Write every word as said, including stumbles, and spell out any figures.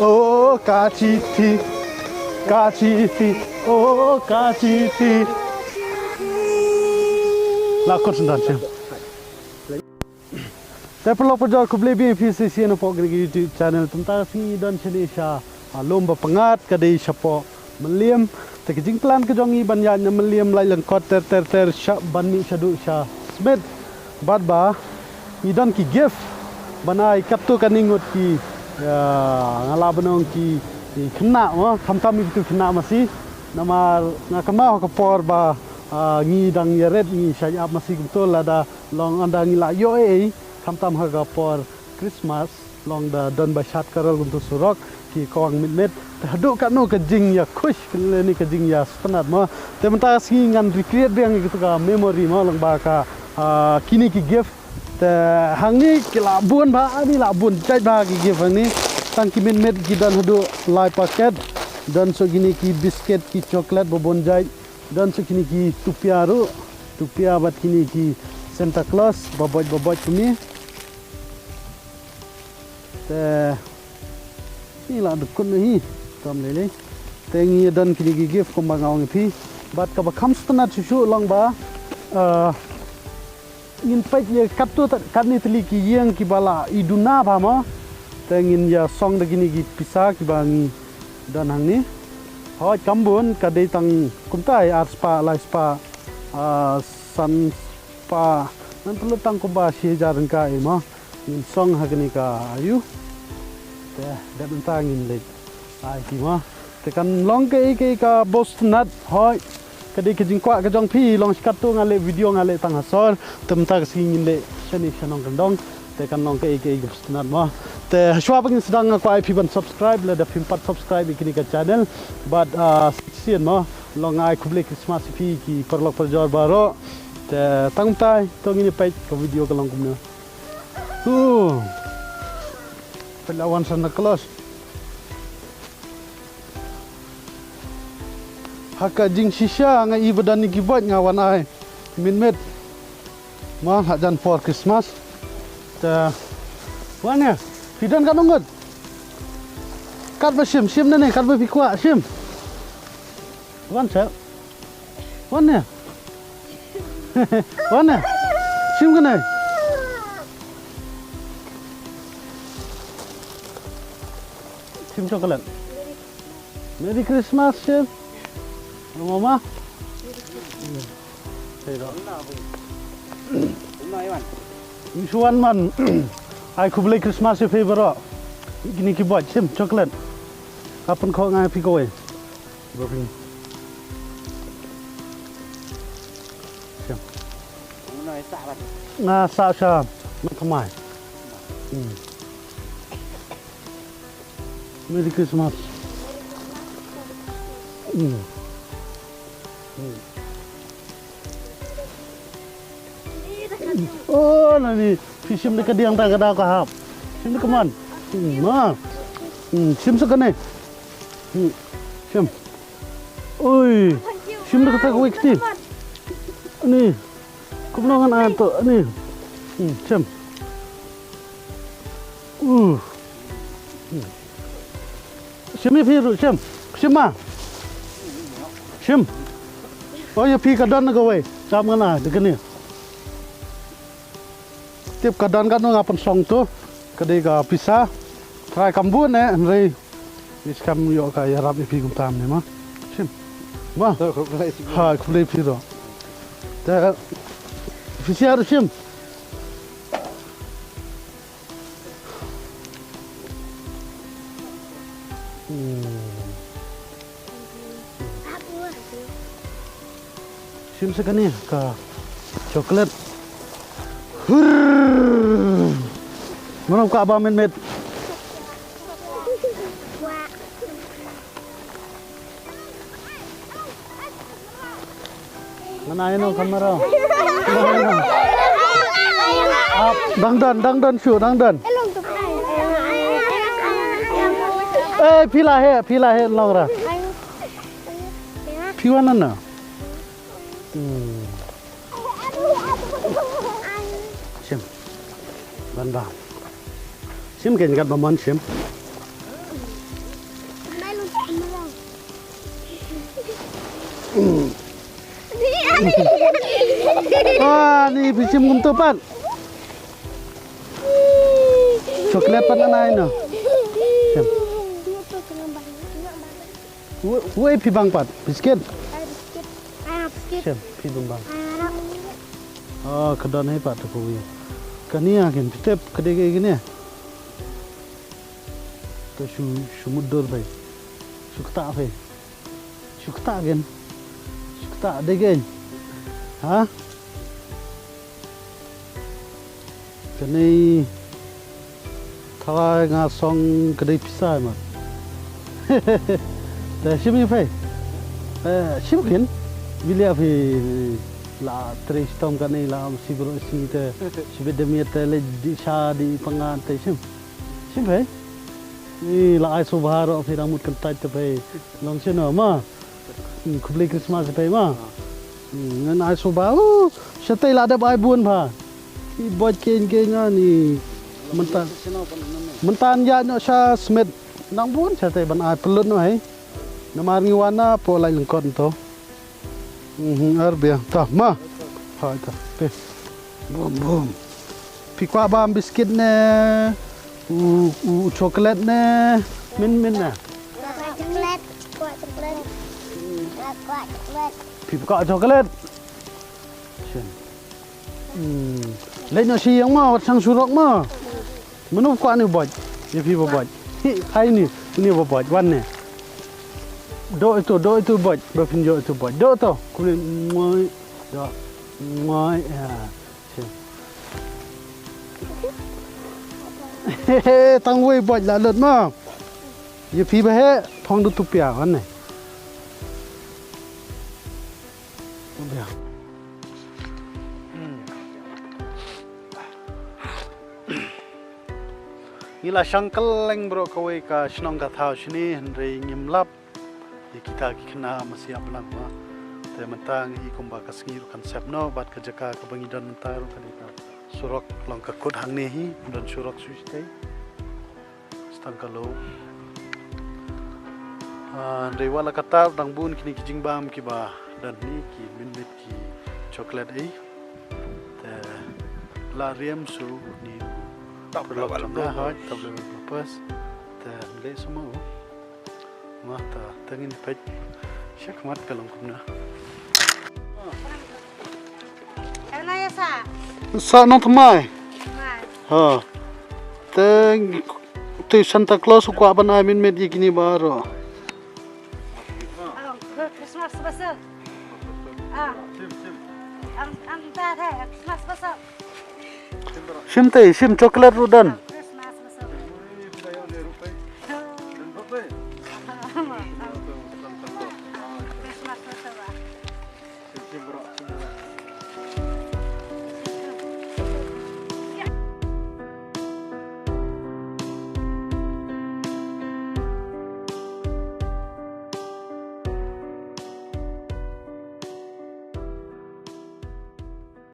Oh, ka chi thi, ka chi thi, oh, ka chi thi. La kot sendar shem. Te paralok parajor, khublei biang ïa phi sa shisien hapoh kane ka YouTube channel. Te mynta ka sngi don shane sha, ah, lum ba pyngngad, ka dei shapoh Mylliem. Te ka jingplan ka jong ngi ban ïaid na Mylliem, lait lyngkot ter ter ter, sha ban mih shaduh sha Smit. Bad ba ngi don ki gift ban ai katto katne ngut ki, ïa, nga lah ban ong ki, ki khynnah, mo, khamtam ïa kitu ki khynnah masi. Namar nga kynmaw ha ka por ba, ah, ngi dang ïarit ngi shait ap masi kumto, lada long ynda ngi la ïoh ei ei, khamtam ha ka por Christmas, long da don ba shad carol kumtu surok, ki kawang mit mit. Te haduh katno ka jingïakhush lane ka jingïasngewtynnat, mo. Te mynta ka sngi ngan recreate biang ïa katu ka memory, mo, lyngba ka, ah, kine ki gift. Te hangne ki la bun bha, ani la bun jait bha ki gift hangne. Tang ki mit mit ki don haduh lai packet. Don sa kine ki biscuit, ki chocolate ba bun jait. Don sa kine ki tupia ruh, tupia bad kine ki Santa Claus, baboit baboit kumne. Te, ni la dukun hi, kam lele. Te ngi don kine ki gift kumba nga ong ïa phi. Bad kaba kham sngewtynnat shuh shuh long ba, eh, ngin peit ïa katto ta-, katne tylli ki ïing kiba la i duna bha, mo. Te ngin ïa song da kine ki pisa kiba ngi don hangne. Hooid, kam bun, ka dei tang kumta ïa ar spah, lai spah, ah, san spah, ngan pynlut tang kumba shi hajar tyngka ei, mo. Ngin song ha kane ka ayu. Te dep mynta ngin leit ai ki, mo. Te kan long kaei kaei kaba sngewtynnat, hooid. Ka dei ka jingkwah ka jong phi, long shi katto nga leh video nga leh tang ha sor. Te mynta ka sngi ngin leh shane sha nongkyndong. Te kan long kaei kaei kaba sngewtynnat, mo. Te shuwa ba ngin sdang nga kwah ai phi ban subscribe lada phim pat subscribe ïa kane ka channel. Bad, ah, shisien, mo, long ai khublei Christmas ïa phi ki paralok parajor baroh. Te tang kumta, to ngin ïa peit ka video ka long kumno. Uh. Peit la wan Santa Claus. Ha ka jingshisha nga i ba don ïa ki boit nga wan ai. Mit mit. Mo, ha jan por Christmas. Te wan ïa. Phi don katno ngut? Katba shim, shim nangne, katba phi kwah, shim. Wan seh. Wan ne. Wan ne. Shim kane. Shim chocolate. Merry Christmas, shim. Mama. Hey, ro. Wan man. Ai khublei Christmas ïa phi baroh. Kine ki boit, shim chocolate. Nga pynkhuid nga ïa phi kawei. Brownie. Siap. Nga sah sha Nongthymmai. Hmm. Merry Christmas. Hmm. Hmm. Oh, nani, phi shim da ka diang ta ka daw ka hap. Shim da ka mon. Hmm, ma. Hmm, shim sa kane. Hmm, shim. Oi, shim da kata kawei kti. Ni, kumno ngan ai to, ni. Hmm, shim. Uh. Shim ïa phi ruh, shim. Shim ma. Shim. Oh, ïa phi ka don kawei. Shim ngan ai da kane. Tip ka don katno nga pynsong to. Ka dei ka pisa. Trai kam bun eh, hynrei. Is kam ïoh ka ïarap ïa phi kumta ne ma. Shim. Ma. To, khublei shibun. Ha, khublei phi ruh. Te phi sha ruh shim. Hmm. Shim sa kane ka chocolate. Hurr. Mano ka ba met met. Ngan ai noh kamera. Ap, dang don, dang don shuh, dang don. Eh, phi la heh, phi la heh long ra. Phi wan na. Hmm. Shim. Ban ba. Shim kein katba mon shim. Ah, ni phi shim kumto pat. Chocolate pat na nai no. Shim. Wei, wei phi bang pat. Biscuit. Shim, phi bang bang. Ah, ka don hi pat tu phi. Kane ah kin phi tip ka dei ka kane. Ka shu, shu mutdur phi. Shu kata phi. Shu kata gen. Shu kata de gen. Ha? Kane tharai nga song ka dei pisa ma. Te shim ïa phi. Eh, shim kin. Bilia phi la trei shitom kane la am si bro si te. Shibit de miet te le di sha di pangan te shim. Shim phi. Ni la ai subha ro phi dang mut kan tait te phi. Long shino ma. Hmm, khublei Christmas phi ma. Hmm, ngan ai subha. Uh, shatei la dep ai bun pha. I boj kein kein nga ni. Mynta. Mynta ïa noh sha smet. Nang bun shatei ban ai pynlut noh hei. Namar ngi wan na po lai lyngkot to. Mhm, ar bia. Ta ma. Hai ta. Pe. Bum bum. Phi kwah bam biscuit ne? U, u chocolate ne? Min min ne? Chocolate, chocolate. Chocolate. Phi kwah chocolate? Shen. Hmm. Leit noh shi ïing mo, wat shang surok mo. Mano kwah ni boj? Ïa phi ba boj. Hi, hai ni, ni ba boj, wan ne. Do itu, do itu boj, ba phin do itu boj. Do to, kumne ngoi. Do. Ngoi. Ya. Tang wei boj la lut ma. Ïa phi ba he phong du tu pia wan ne. Pia. Hmm. Ngi la shang kylleng bro kawei ka shnong ka thaw shini hynrei ngim lap. Ïa kita ki khynnah masiah blang ma. Te mynta ngi kumba ka sngi ruh kan sep noh bad ka jaka kaba ngi don mynta ruh ka dei ka surok long ka kut hangne hi, don surok shu shatei. Stang ka lo. Ah, hynrei wat la katta dang bun kine ki jingbam kiba don ni ki minmit ki chocolate ei. Te la riam su ni. Top level bloopers. Hoi, top level bloopers. Te le sumo. Ma ta tengin pek. Shakmat ka long kumna. Ana ya sa. Sa nong tmai. Mai. Ha. Te te Santa Claus u kwah ban ai minmit ïa kine baroh. Ah, Christmas basa. Ah. Ang ang ta tha Christmas basa. Shim te, shim chocolate ruh don.